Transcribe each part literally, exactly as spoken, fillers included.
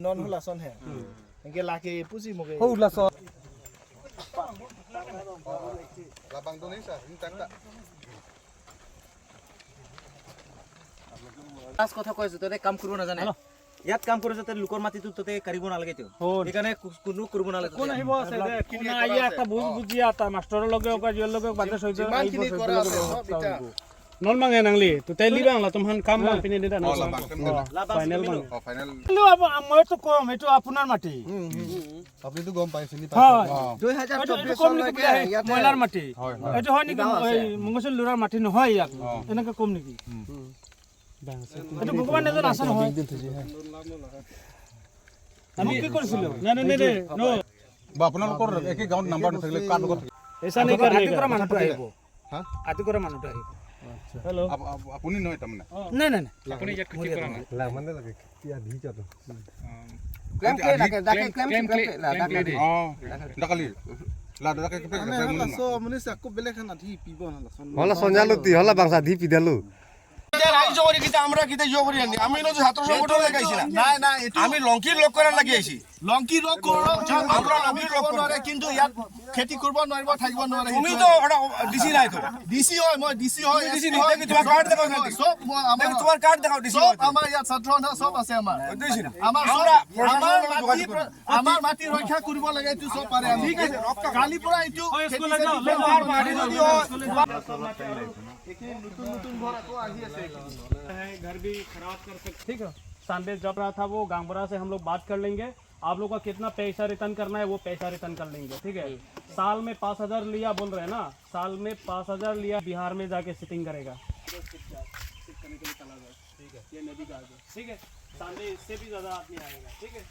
Non hula son he. Anke lake pusi mo ke. Ho hula son. Labang do nahi sir, ini tak tak. Last কথা কৈ আছো, তহঁতে কাম কৰিব নাজানে? হেল্ল'। ইয়াত কাম কৰিছ, তহঁতে লোকৰ মাটিটো তহঁতে কাঢ়িব নালাগে তো। হয়। সেইকাৰণে কো-, কোনো কৰিব নালাগে কোন তহঁতে। আহিব আছে দে? কোন আহিয়া এটা বুজ বুজিয়া এটা মাষ্টৰৰ লগে হওক, জিঅ'ৰ লগে হওক, বাদে সৈতে যিমানখিনি আহিব, কৰা আছে, সৈতে সব লগে এতিয়া। হওক। Non bang nangli, totally bang, latum han kam bang pini dida. Oh, labang, kan Oh, bang. Final bang. Oh, final. Hello, আপ-, আ, মইতো কম, এইটো আপোনাৰ মাটি। হুম, হুম। আপুনি তো গম পাই, চিনি পাই। হয়। অ। দুই হাজাৰ চৌব্বিছ এইটো, এইটো কম নেকি চনলৈকে বোলে, ইয়াতে মইনাৰ মাটি। হয়, হয়। এইটো হয় নেকি? কিবা আছে? এই মংগলচৰণ ল'ৰাৰ মাটি নহয় ইয়াত। অ। এনেকে কম নেকি? হুম। এইটো ভগৱান এজন আছে নহয়। আমি কি কৰিছিলো? নাই, নাই, নাই, নাই, no। বা আপোনালোকৰ একে গাঁৱত নাম্বাৰ নাথাকিলে কাৰ লগত থাকিব? এচা নেই কাৰ নেই। আদি কৰা মানুহটো আহিব। হা? আদি কৰা মানুহটো আহিব। আচ্ছা। হেল্ল'। আপ-, আপ-, আপুনি নহয় তাৰমানে? নাই, নাই, নাই। আপুনি ইয়াত খেতি কৰা নাই? লাগে মানে লাগে, কেতিয়া দি যাব? Claim ke lake, dake claim, claim ke, la, dake. Oh, dakali. La, dake ke, Ane ke, hala muna. So, muni sa ko bele khana thi pibo na la son. Hala sonja luti, hala bangsa di pidalu. এতিয়া ৰাইজ জগৰি কিতা, আমরা কিতা জগৰি আনি? আমি নো ছাত্ৰ সংগঠন লেগে আইছি না? নাই, নাই, এইটো আমি লংকি লগ করার লাগি আইছি। লংকি লগ করো, আমরা লংকি লগ করো। কিন্তু ইয়াত খেতি কৰিব নোৱাৰিব, থাকিব নোৱাৰে। তুমি তো এটা ডিচি নাই তো। ডিচি হয়, মই ডিচি হয়, তুমি ডিচি এছ পি নাই। হয়। দেখি তোমাৰ কাৰ্ড দেখাও না। সব মই আমাৰ দেখি তোমাৰ কাৰ্ড দেখাও ডিচি সব হয় তো। আমাৰ ইয়াত ছাত্ৰ সন্থা সব আছে আমাৰ। বুজিছে না? আমাৰ সব, আমাৰ মাটি, আমাৰ মাটি ৰক্ষা কৰিব লাগে, এইটো সব পাৰে আমি। ঠিক আছে, ৰক্ষা। কালিৰ পৰা এইটো খেতি চেতি কৰিব লাগে। এইখিনি নতুন নতুন ঘৰ আকৌ আহি আছে। है, घर भी खराब कर सकते। ठीक है, संदेश जब रहा था वो गांगबरा से हम लोग बात कर लेंगे। आप लोग का कितना पैसा रिटर्न करना है, वो पैसा रिटर्न कर लेंगे, ठीक है। साल में पाँच हजार लिया बोल रहे हैं ना, साल में पाँच हजार लिया, बिहार में जाके सेटिंग करेगा। ठीक है, ये नदी का आगे, ठीक है, सामने इससे भी ज्यादा आदमी आएगा, ठीक है।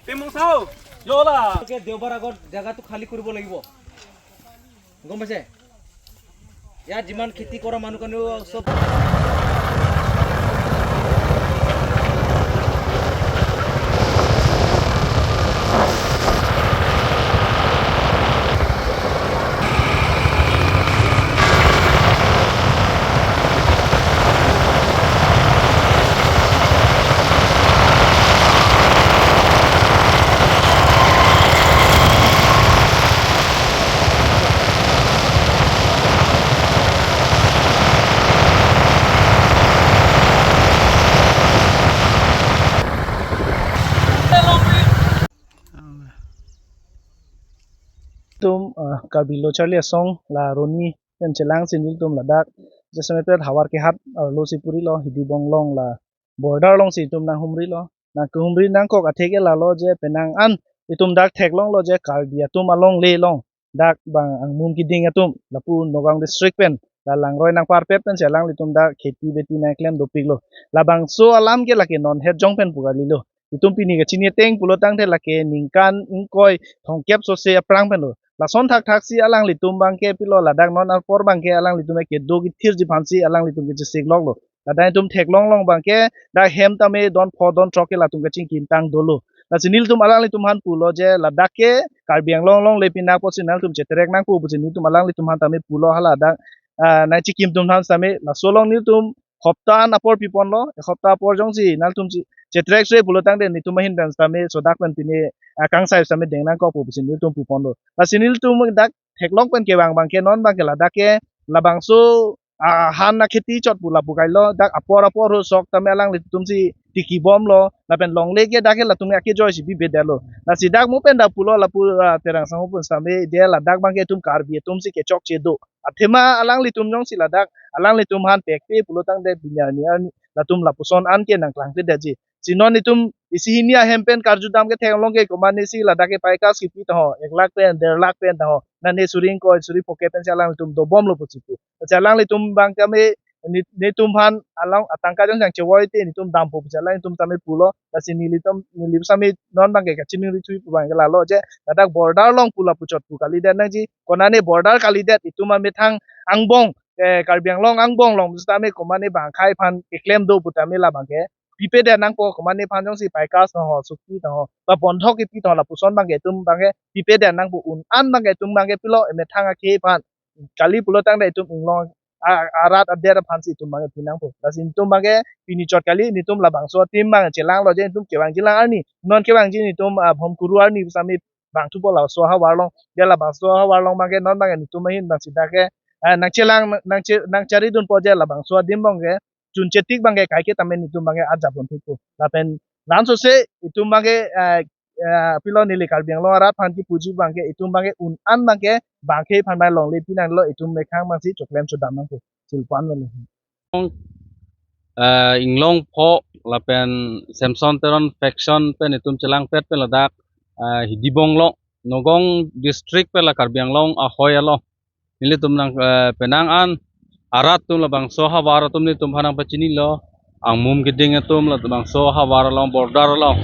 Timung sao, yola. দেওবাৰ আগত জাগাটো খালী কৰিব লাগিব। গম পাইছে? ইয়াত যিমান খেতি কৰা মানুহ কাৰণে চব Tum, ah, Karbi Lo Charli Asong la aroni pen chelangsi nelitum ladak jasemet pet Howraghat arlo si puri lo, Hidibong along la border alongsi itum nanghumri lo. Nangkehumri nangkok atheke lalo je penang an itum dak theklonglo je Karbi atum alongle along dak bang angmum kiding atum lapu Nagaon district pen la langroi nangparpet pensi alanglitum dak kheti beti nangklem dopiklo. Labangso alam ke lake non het jong pen pu kalilo. Itum pini kachini ateng pulo tangte lake ningkan ingkoi thomkep sose aphrang pen lo. Lason thakthaksi alanglitum abangke pilo, ladak non apor abangke alanglitum kedo kethirji aphansi alanglitum kechesik loklo. Ladak itum theklong along abangke dak hem tame don pho don throk ke latum kachingki ingtang dolo. Lasi nelitum alanglitum aphan pulo je ladak ke Karbi Anglong alongle pinang apotsi nangtum chetrek nangpo pusi nelitum alanglitum aphan tame pulo, hala dak, ah, nangchikim atum aphan tame. Laso along nelitum hopta an apor piponlo, hopta apor jongsi nangtum che-, chetrek se pulo tangte nelitum ahin pen tame sodak pen pine, ah, kangsai tame deng nangkokpo pusi nelitum puponlo. Lasi nelitum dak theklong pen kevang abangke non abangke ladak ke labangso, ah, han akheti chot pu lapu kailo, dak apor apor ho sok tame alanglitumsi tikibomlo, lapen longle ke dak ke latum ke akejoisi bibedetlo. Lasi dak mo pen dak pulo lapu, ah, Terang Sangho pu tame de ladak abangke itum Karbi atumsi kechokche do. Athema alanglitum jongsi ladak alanglitum aphan pekpe pulo tangte bini arni arni latum lapuson an ke nangklangkledetji. Si non itum isi hini ahem pen karjudam ke theklong ke komatne si ladak ke paikas kipi ta ho, ek lakh pen, der lakh pen ta ho, nane suri ingkoi, suri pho-ke pen si alanglitum dobomlo pusi pu. Si alanglitum abang tame ne, netum aphan along atangka jong sang chevoi te netum dampo pusi alanglitum tame pulo. Lasi nelitum, neli sami non abang ke kachiningri thuji pu abang ke lalo je, ladak border along pu lapuchot pu kalidet nangji, konane border kalidet, itum amethang angbong, eh, Karbi Anglong angbong along sitame komatne bang akhei aphan keklem do putame labang ke pipedet nangpo, komatne aphan jongsi paikas ta ho, sukti ta ho, ba bondhok kipi ta ho, lapuson abang ke itum abang ke pipedet nangpo, un an abang ke itum abang ke pilo, emethang akhei aphan, kali pulo tangte itum inglong a-, arat adet aphan si itum abang ke pi nangpo. Lasi itum abang ke pini chot kali, netum labangso ateam abang chelanglo je, itum kevangji lang arni, non kevangji netum, ah, Bhomkuru arni sami vangthupo laso ahavar along. Je labangso ahavar along abang ke non abang ke netum ahin abang sida ke, ah, nangchelang, nangche-, nangcharidunpo je labangso adim abang ke chunchetik abang ke kaike tame netum abang ke ajapon thikpo. Lapen lansose itum abang ke, ah, ah, pilo neli Karbi Anglong arat aphan kipuji abang ke, itum abang ke un an abang ke bang akhei aphan abang longle pi nanglo, itum mekhang abang si choklem chodam nangpo. Silpan lo. Eh, inglong pho lapen Samson Teron faction pen itum chelangpet pen ladak, eh, Hidibong along, Nagaon district pen la Karbi Anglong ahoi along. Nelitum nang, eh, penang an arat atum labangso ahavar atum nelitum aphan nangpachinilo. Angmum keding atum labangso ahavar along, border along,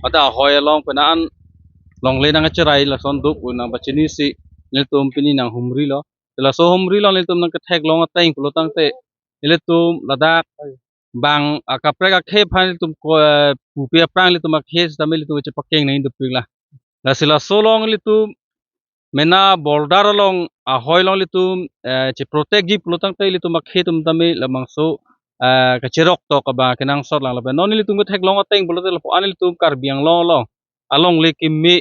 mate ahoi along penang an longle nangcherai lason duk pu nangpachinisi nelitum pini nanghumrilo. Laso humri along nelitum nangketheklong ateng pulo tangte, nelitum ladak bang akaprek akhei aphan nelitum ko, eh, pupe aphrang nelitum akhei sitame nelitum chepakeng nangji dopiklo. Lasi laso along nelitum mena border along ahoi along nelitum, eh, cheprotectji pulo tangte nelitum akhei atum tame labangso, eh, kacherok tok abang kenangsot lang lapen non nelitum ketheklong ateng pulote lapu-an nelitum Karbi Anglong along alongle keme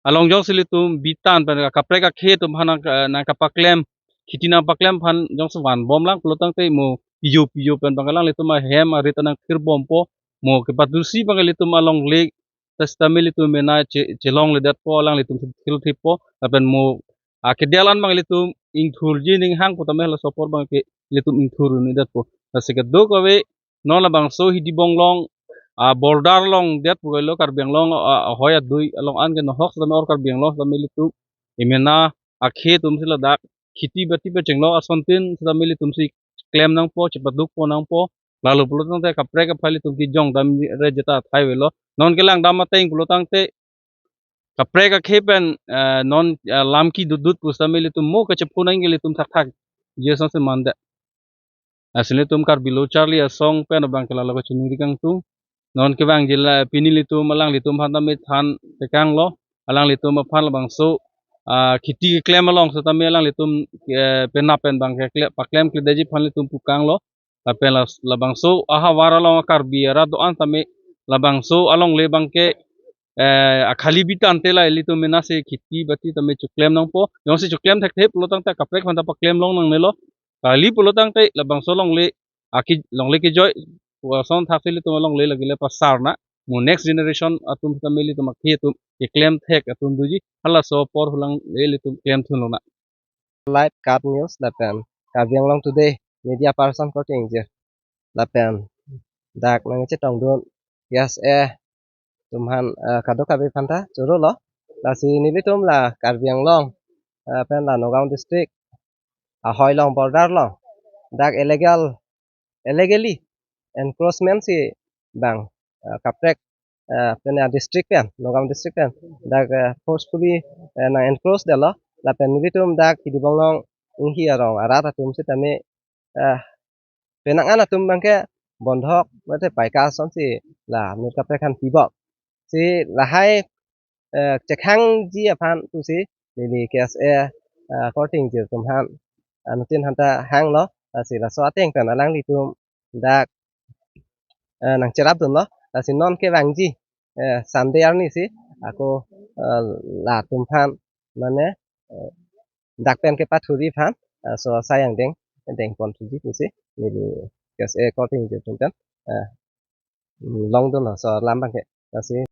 along jongsi nelitum bitan pen akaprek akhei atum aphan nang, eh, nangkapaklem, kheti nangpaklem aphan jongsi vanbom lang pulo tangte mo pijo pijo pen abang alanglitum ahem arit ta nangkhirbompo, mo kepadusi abang nelitum alongle, ta sitame nelitum mena che-, chelongledetpo, alanglitum thilthippo, lapen mo akedelan abang nelitum ingthurji ning hang putame laso apor abang ke nelitum ingthur unidetpo. Lasi kedokave non labangso Hidibong along, ah, border along det pu kailo Karbi Anglong, ah, ahoi adui along an ke nohok sitame or Karbi Anglong sitame nelitum emena akhei atum si ladak kheti bati pachenglo asontin sitame nelitum si klem nangpo, chepadukpo nangpo. Lalo pulo tangte kaprek aphai nelitum kejong damre jeta athai avelo. Non kelangdam ateng pulo tangte kaprek akhei pen, eh, non, eh, lam kedodot pusitame nelitum mo kachephu nangji nelitum thakthak. Je asonsi mande. Lasi nelitum Karbi Lo Charli Asong pen abang ke lalo kachiningri kangtung. Non kevangji la pini nelitum alanglitum aphan tame than tekanglo. Alanglitum aphan labangso, ah, kheti keklem along sitame alanglitum, eh, penap pen abang ke kle-, paklemkledetji aphan nelitum pukanglo. Lapen la, labangso ahavar along Karbi arat do-an tame labangso alongle abang ke, eh, akhali bitan te la ilitum mena si kheti bati tame choklem nangpo. Jongsi choklem thekthe pulo tangte kaprek aphan ta paklem long nangnelo. Kali pulo tangte labangso longle, aki longle kejoi, pu ason thaksi ilitum alongle lagile pasar na. Mo next generation atum tame ilitum akhei atum keklem thek atum doji. Halaso apor hulang le ilitum klemthun lonang. Live Cut News lapen Karbi Anglong Today media person Korte Ingjir lapen dak nangchetongdun K S A atum aphan, eh, kadokave aphanta chorolo. Lasi nelitum la Karbi Anglong, eh, pen la Nagaon district ahoi along border along dak illegal, illegally encroachment si bang, eh, kaprek, eh, pen a district pen, Nagaon district pen dak, eh, forcefully, eh, nang encroach detlo. Lapen nelitum dak Hidibong along inghi arong arat atum sitame, eh, penang an atum abang ke bondhok mate paikas asonsi la mur kaprek aphan pibom. Si lahai, eh, chekhangji aphan pusi neli K S A, eh, Korte Ingjir atum aphan, eh, anuttin aphanta hanglo. Lasi laso ateng pen alanglitum dak, eh, nangcherapdunlo. Lasi non kevangji, eh, Sunday arni si ako, eh, latum aphan mane, eh, dak pen kepathurji aphan, eh, laso asai angdeng dengponthuji pusi neli K S A Korte Ingjir atum pen, eh, longdunlo laso alam abang ke. Lasi